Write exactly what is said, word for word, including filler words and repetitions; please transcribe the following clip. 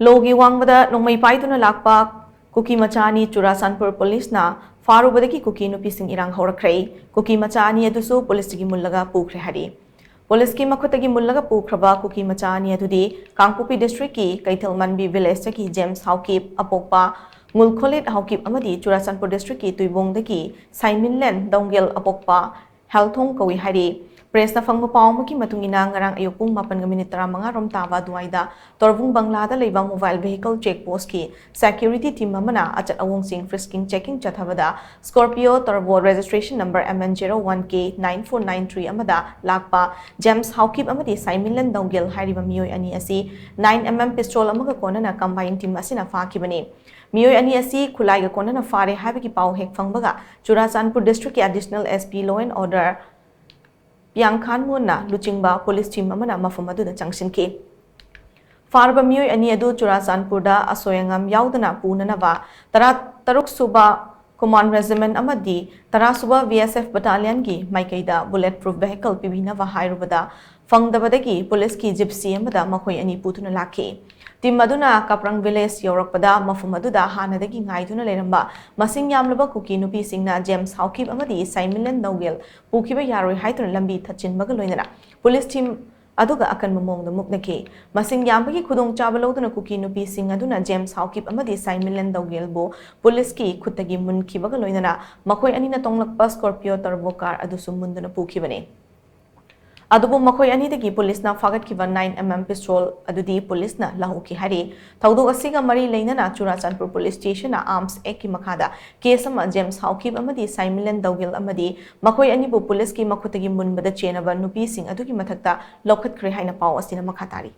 ꯂꯣꯒꯤ ꯋꯥꯡꯃꯗ ꯅꯣꯡꯃꯩ ꯄꯥꯏꯗꯨꯅ ꯂꯥꯛꯄ ꯀꯨꯀꯤ ꯃꯆꯥ ꯑꯅꯤ ꯆꯨꯔꯥꯆꯥꯟꯄꯨꯔ ꯄꯨꯂꯤꯁꯅ ꯐꯥꯔꯨꯕꯗꯒꯤ ꯀꯨꯀꯤ ꯅꯨꯄꯤꯁꯤꯡ ꯏꯔꯥꯡ ꯍꯧꯔꯛꯈ꯭ꯔꯦ꯫ ꯀꯨꯀꯤ ꯃꯆꯥ ꯑꯅꯤ ꯑꯗꯨꯁꯨ ꯄꯨꯂꯤꯁꯇꯒꯤ ꯃꯨꯜꯂꯒ ꯄꯨꯈ꯭ꯔꯦ ꯍꯥꯏꯔꯤ꯫ ꯄꯨꯂꯤꯁꯀꯤ ꯃꯈꯨꯠꯇꯒꯤ ꯃꯨꯜꯂꯒ ꯄꯨꯈ꯭ꯔꯕ ꯀꯨꯀꯤ ꯃꯆꯥ ꯑꯅꯤ ꯑꯗꯨꯗꯤ ꯀꯥꯡꯄꯣꯛꯄꯤ ꯗꯤꯁꯇ꯭ꯔꯤꯛꯀꯤ ꯀꯩꯊꯦꯜ ꯃꯟꯕꯤ ꯚꯤꯂꯦꯖꯇꯒꯤ ꯖꯦꯝꯁ ꯍꯥꯎꯀꯤꯞ ꯑꯄꯣꯛꯄ ꯉꯨꯜꯈꯣꯂꯤꯠ ꯍꯥꯎꯀꯤꯞ ꯑꯃꯗꯤ ꯆꯨꯔꯥꯆꯥꯟꯄꯨꯔ ꯗꯤꯁꯇ꯭ꯔꯤꯛꯀꯤ ꯇꯨꯏꯕꯣꯡꯗꯒꯤ ꯁꯥꯏꯃꯤꯟꯂꯦꯟ ꯗꯧꯒꯦꯜ ꯑꯄꯣꯛꯄ ꯍꯦꯜꯊꯣꯡ ꯀꯧꯏ ꯍꯥꯏꯔꯤ꯫ ꯄ꯭ꯔꯦꯁꯅ ꯐꯪꯕ ꯄꯥꯎ ꯑꯃꯒꯤ ꯃꯇꯨꯡ ꯏꯟꯅ, ꯉꯔꯥꯡ ꯑꯌꯨꯛ ꯄꯨꯡ ꯃꯥꯄꯟꯒ ꯃꯤꯅꯤꯠ ꯇꯔꯥꯃꯉꯥ ꯔꯣꯝ ꯇꯥꯕ ꯑꯗꯨꯋꯥꯏꯗ ꯇꯣꯔꯕꯨꯡ ꯕꯪꯂꯥꯗ ꯂꯩꯕ ꯃꯣꯕꯥꯏꯜ ꯚꯦꯍꯤꯀꯜ ꯆꯦꯛ ꯄꯣꯁꯀꯤ ꯁꯦꯀ꯭ꯌꯨꯔꯤꯇꯤ ꯇꯤꯝ ꯑꯃꯅ ꯑꯆꯠ ꯑꯑꯣꯡꯁꯤꯡ ꯐ꯭ꯔꯤꯁꯀꯤꯡ ꯆꯦꯀꯤꯡ ꯆꯠꯊꯕꯗ, Scorpio turbo registration number M N zero one K nine four nine three ꯑꯃꯗ ꯂꯥꯛꯄ ꯖꯦꯝꯁ ꯍꯥꯎꯀꯤꯞ ꯑꯃꯗꯤ ꯁꯥꯏꯃꯤꯟꯂꯦꯟ ꯗꯧꯒꯦꯜ ꯍꯥꯏꯔꯤꯕ ꯃꯤꯑꯣꯏ ꯑꯅꯤ ꯑꯁꯤ nine M M ꯄꯤꯁꯇꯣꯜ ꯑꯃꯒ ꯀꯣꯟꯅꯅ ꯀꯝꯕꯥꯏꯟ ꯇꯤꯝ ꯑꯁꯤꯅ ꯐꯥꯈꯤꯕꯅꯤ꯫ ꯃꯤꯑꯣꯏ ꯑꯅꯤ ꯑꯁꯤ ꯈꯨꯠꯂꯥꯏꯒ ꯀꯣꯟꯅꯅ ꯐꯥꯔꯦ ꯍꯥꯏꯕꯒꯤ ꯄꯥꯎ ꯍꯦꯛ ꯐꯪꯕꯒ ꯆꯨꯔꯥꯆꯥꯟꯄꯨꯔ ꯗꯤꯁꯇ꯭ꯔꯤꯛꯀꯤ additional S P Law and Order ꯄꯤꯌꯥꯡꯈꯥꯟ ꯃꯣꯟꯅ ꯂꯨꯆꯤꯡꯕ ꯄꯨꯂꯤꯁ ꯇꯤꯝ ꯑꯃꯅ ꯃꯐꯝ ꯑꯗꯨꯗ ꯆꯪꯁꯤꯟꯈꯤ꯫ ꯐꯥꯔꯕ ꯃꯤꯑꯣꯏ ꯑꯅꯤ ꯑꯗꯨ ꯆꯨꯔꯥꯆꯥꯟꯄꯨꯔꯗ ꯑꯁꯣꯏ ꯑꯉꯥꯝ ꯌꯥꯎꯗꯅ ꯄꯨꯅꯅꯕ ꯇꯔꯥ ꯇꯔꯨꯛ ꯁꯨꯕ ꯀꯣꯃꯥꯟ ꯔꯦꯖꯤꯃꯦꯟ ꯑꯃꯗꯤ ꯇꯔꯥ ꯁꯨꯕ V S F ꯕꯇꯥꯂꯤꯌꯟꯒꯤ ꯃꯥꯏꯀꯩꯗ ꯕꯨꯂꯦꯠ ꯄ꯭ꯔꯨꯐ ꯚꯦꯍꯤꯀꯜ ꯄꯤꯕꯤꯅꯕ ꯍꯥꯏꯔꯨꯕꯗ ꯐꯪꯗꯕꯗꯒꯤ ꯄꯨꯂꯤꯁꯀꯤ ꯖꯤꯞꯁꯤ ꯑꯃꯗ ꯃꯈꯣꯏ ꯑꯅꯤ ꯄꯨꯗꯨꯅ ꯂꯥꯛꯈꯤ꯫ ꯇꯤꯝ ꯑꯗꯨꯅ ꯀꯥꯄ꯭ꯔꯪ ꯚꯤꯂꯦꯖ ꯌꯧꯔꯛꯄꯗ ꯃꯐꯝ ꯑꯗꯨꯗ ꯍꯥꯟꯅꯗꯒꯤ ꯉꯥꯏꯗꯨꯅ ꯂꯩꯔꯝꯕ ꯃꯁꯤꯡ ꯌꯥꯝꯂꯕ ꯀꯨꯀꯤ ꯅꯨꯄꯤꯁꯤꯡꯅ ꯖꯦꯝꯁ ꯍꯥꯎꯀꯤꯞ ꯑꯃꯗꯤ ꯁꯥꯏꯃꯤꯟꯂꯦꯟ ꯗꯧꯒꯦꯜ ꯄꯨꯈꯤꯕ ꯌꯥꯔꯣꯏ ꯍꯥꯏꯗꯨꯅ ꯂꯝꯕꯤ ꯊꯠꯆꯤꯟꯕꯒ ꯂꯣꯏꯅꯅ ꯄꯨꯂꯤꯁ ꯇꯤꯝ ꯑꯗꯨꯒ ꯑꯀꯟꯕ ꯃꯑꯣꯡꯗ ꯃꯨꯛꯅꯈꯤ꯫ ꯃꯁꯤꯡ ꯌꯥꯝꯕꯒꯤ ꯈꯨꯗꯣꯡꯆꯥꯕ ꯂꯧꯗꯨꯅ ꯀꯨꯀꯤ ꯅꯨꯄꯤꯁꯤꯡ ꯑꯗꯨꯅ ꯖꯦꯝꯁ ꯍꯥꯎꯀꯤꯞ ꯑꯃꯗꯤ ꯁꯥꯏꯃꯤꯟꯂꯦꯟ ꯗꯧꯒꯦꯜꯕꯨ ꯄꯨꯂꯤꯁꯀꯤ ꯈꯨꯠꯇꯒꯤ ꯃꯨꯟꯈꯤꯕꯒ ꯂꯣꯏꯅꯅ ꯃꯈꯣꯏ ꯑꯅꯤꯅ ꯇꯣꯡꯂꯛꯄ ꯁ꯭ꯀꯣꯔꯄꯤꯌꯣ ꯇꯔꯕꯣ ꯀꯥꯔ ꯑꯗꯨꯁꯨ ꯃꯨꯟꯗꯨꯅ ꯄꯨꯈꯤꯕꯅꯤ꯫ ꯑꯗꯨꯕꯨ ꯃꯈꯣꯏ ꯑꯅꯤꯗꯒꯤ ꯄꯨꯂꯤꯁꯅ ꯐꯥꯒꯠꯈꯤꯕ nine M M ꯄꯤꯁꯇꯣꯜ ꯑꯗꯨꯗꯤ ꯄꯨꯂꯤꯁꯅ ꯂꯧꯍꯧꯈꯤ ꯍꯥꯏꯔꯤ꯫ ꯊꯧꯗꯣꯛ ꯑꯁꯤꯒ ꯃꯔꯤ ꯂꯩꯅꯅ ꯆꯨꯔꯥꯆꯥꯟꯄꯨꯔ ꯄꯨꯂꯤꯁ ꯁ꯭ꯇꯦꯁꯟꯅ ꯑꯥꯔꯝꯁ ꯑꯦꯛꯀꯤ ꯃꯈꯥꯗ ꯀꯦꯁ ꯑꯃ ꯖꯦꯝꯁ ꯍꯥꯎꯀꯤꯞ ꯑꯃꯗꯤ ꯁꯥꯏꯃꯤꯟꯂꯦꯟ ꯗꯧꯒꯦꯜ ꯑꯃꯗꯤ ꯃꯈꯣꯏ ꯑꯅꯤꯕꯨ ꯄꯨꯂꯤꯁꯀꯤ ꯃꯈꯨꯠꯇꯒꯤ ꯃꯨꯟꯕꯗ ꯆꯦꯟꯅꯕ ꯅꯨꯄꯤꯁꯤꯡ ꯑꯗꯨꯒꯤ ꯃꯊꯛꯇ ꯂꯧꯈꯠꯈ꯭ꯔꯦ ꯍꯥꯏꯅ ꯄꯥꯎ ꯑꯁꯤꯅ ꯃꯈꯥ ꯇꯥꯔꯤ꯫